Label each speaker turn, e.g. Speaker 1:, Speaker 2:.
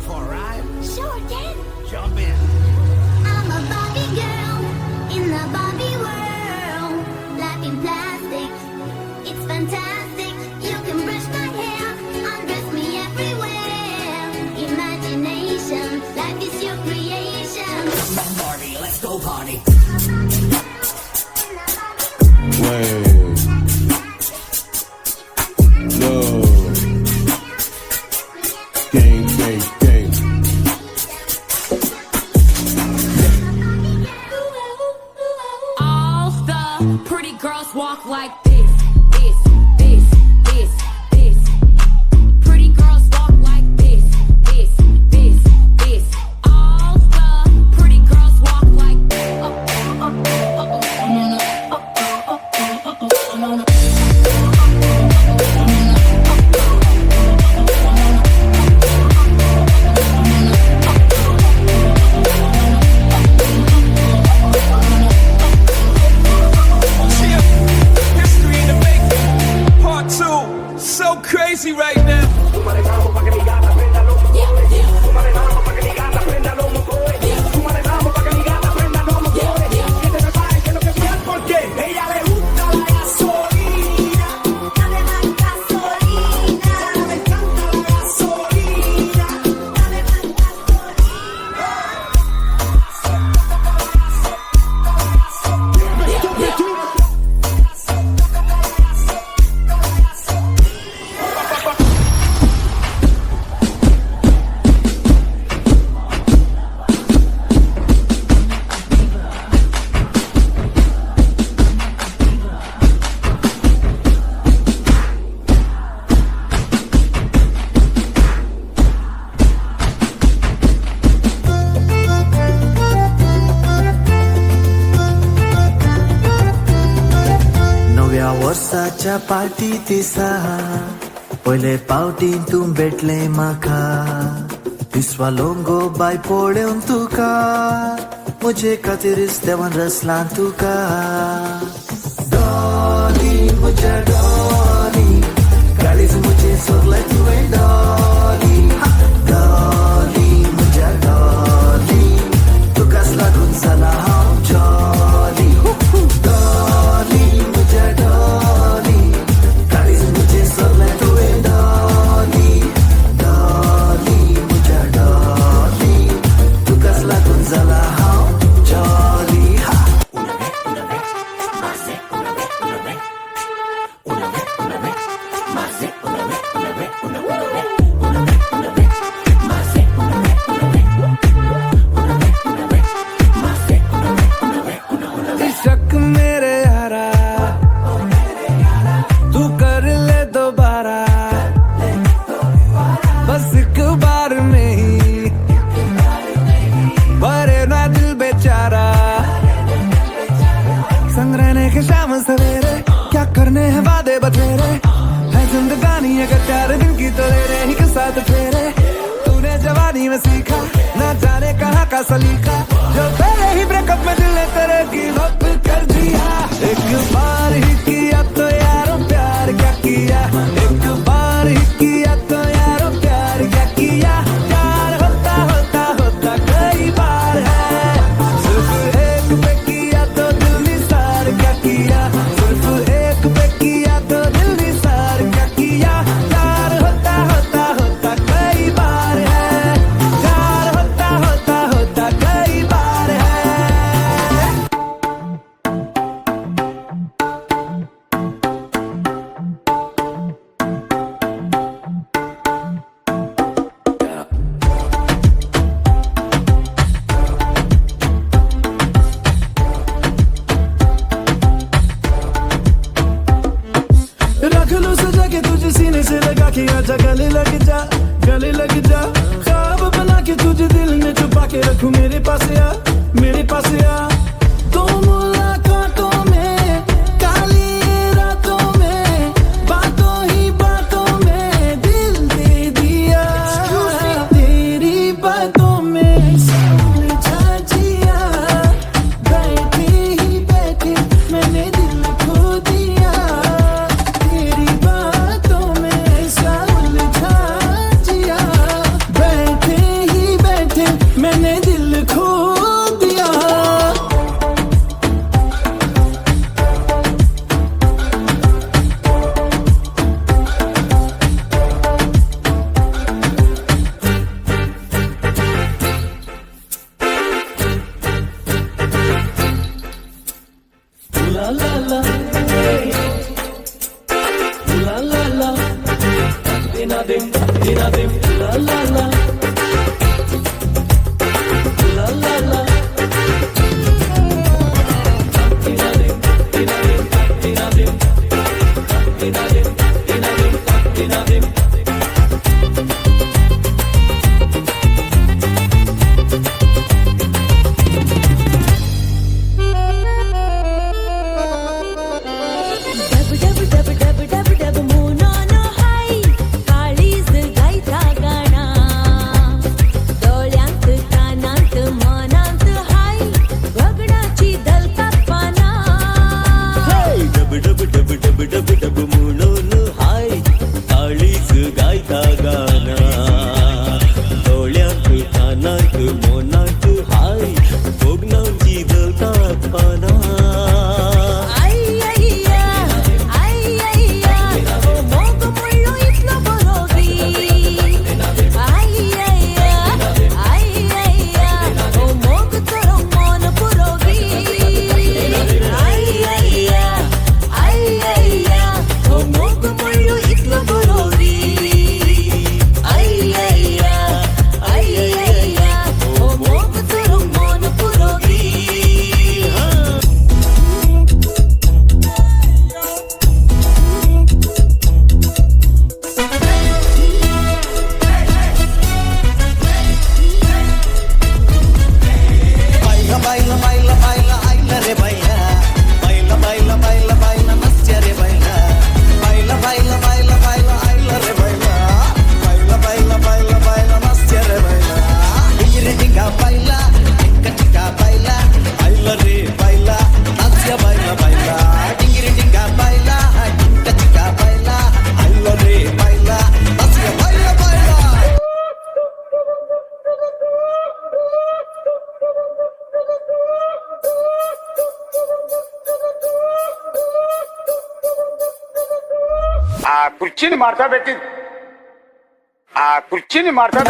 Speaker 1: for a ride?
Speaker 2: Sure, Ken.
Speaker 1: Jump in.
Speaker 2: I'm a Barbie girl in the Barbie world. Life in plastic, it's fantastic. You can brush my hair, undress me everywhere. Imagination, life is your creation.
Speaker 1: Barbie, let's go party.
Speaker 3: Wave. Love. Gang, gang, gang.
Speaker 4: All the pretty girls walk like this, this, this, this, this. Pretty girls walk like this, this, this, this. All the pretty girls walk like. Oh, oh, oh, oh, oh, no, no. Oh, oh, oh, oh, oh, no, no.
Speaker 5: History in the making. Part two. So crazy right now.
Speaker 1: Porque ella le gusta la gasolina.
Speaker 2: Dame más gasolina.
Speaker 1: Me encanta la gasolina.
Speaker 2: Dame más gasolina.
Speaker 6: नव्या वर्साच्या party दिसा पयले पावटी तूं भेटलें म्हाका. विस्वालोंगो बाय पळोवन तुका, म्हजे खातीरच देवान रचलां तुका. डॉली म्हज्या डॉली, काळीज म्हजें सोदलें तुवें डॉली. डॉली म्हज्या डॉली, तुकाच लागून जाला हांव जॉली. डॉली म्हज्या डॉली, काळीज म्हजें सोदलें तुवें डॉली. डॉली म्हज्या डॉली, तुकाच लागून जाला हांव जॉली. हा.
Speaker 1: Una vez, más de una vez, una vez. Una vez, una vez, más de una vez, una vez, una, una vez. Una vez, una vez, más de una vez, una vez. Una vez, una vez, más de una vez, una vez, una, una vez.
Speaker 5: शक मेरे यारा, तू कर ले दोबारा. बस एक bar में ही भरे ना दिल बेचारा. संग रहने के शाम सवेरे, क्या करने हैं वादे बथेरे. है जिंदगानी अगर चार दिन की तो ले रहे ही के साथ फेरे. तूने जवानी में सीखा ना जाने कहाँ का सलीका, जो तेरे ही ब्रेकअप में दिल ने तेरे गिव अप कर दिया. एक बार ही किया तो यारो प्यार क्या किया. एक बार ही किया तो यारो प्यार क्या किया. प्यार होता होता होता कई बार है, सिर्फ एक पे किया तो दिल निसार क्या किया. सिर्फ एक पे किया तो दिल निसार क्या किया. प्यार होता होता होता कई बार है, प्यार होता होता होता कई बार है.
Speaker 6: रख लूं सजा के तुझे सीने से लगा के, आजा गले लग जा, गले लग जा. ख्वाब बना के तुझे दिल में छुपा के रखूं, मेरे पास आ, मेरे पास आ. दो मुलाकातों में, काली रातों में, बातों ही बातों में दिल दे दिया. तेरी बातों में समझा जिया, बैठे ही बैठे मैंने दिल खो दिया. तेरी बातों में उलझा जिया, बैठे
Speaker 4: डब डब डब डब डब डब मोनोनो हाय काळीज गायता गाणा दोळ्यांत कानांत मनांत हाय भगणाची दलता पाना.
Speaker 7: डब डब डब डब डब डब म्हणून हाय काळीज गायता गाना डोळ्यांत कानांत मनांत हाय भोगणांची दलतात पाना.
Speaker 4: आई आई आई आई ओ मोग मुळ्ळो इतलो बरो गी. आई आई आई आई ओ मोग तोरो मन पुरो गी. आई आई आई आई ओ मोग मुळ्ळो इतलो बरो गी. आई आई आई आई ओ मोग तोरो मन पुरो गी.
Speaker 5: बायला बायला बायला बायला आयला रे बायला बायला बायला बायला बायला नसत्या रे बायला बायला बायला बायला बायला आयला रे बायला बायला बायला बायला बायला नसत्या रे बायला डिंगिरे डिंगा बायला टिंका टिंका बायला आयला रे बायला नसत्या बायला बायला डिंगिरे डिंगा बायला टिंका टिंका बायला आयला रे बायला नसत्या बायला बायला.
Speaker 8: ಆ ಕುರ್ಚಿని ಮಾಡ್ತಾ ಆ ಕುರ್ಚಿని ಮಾಡ್ತಾ.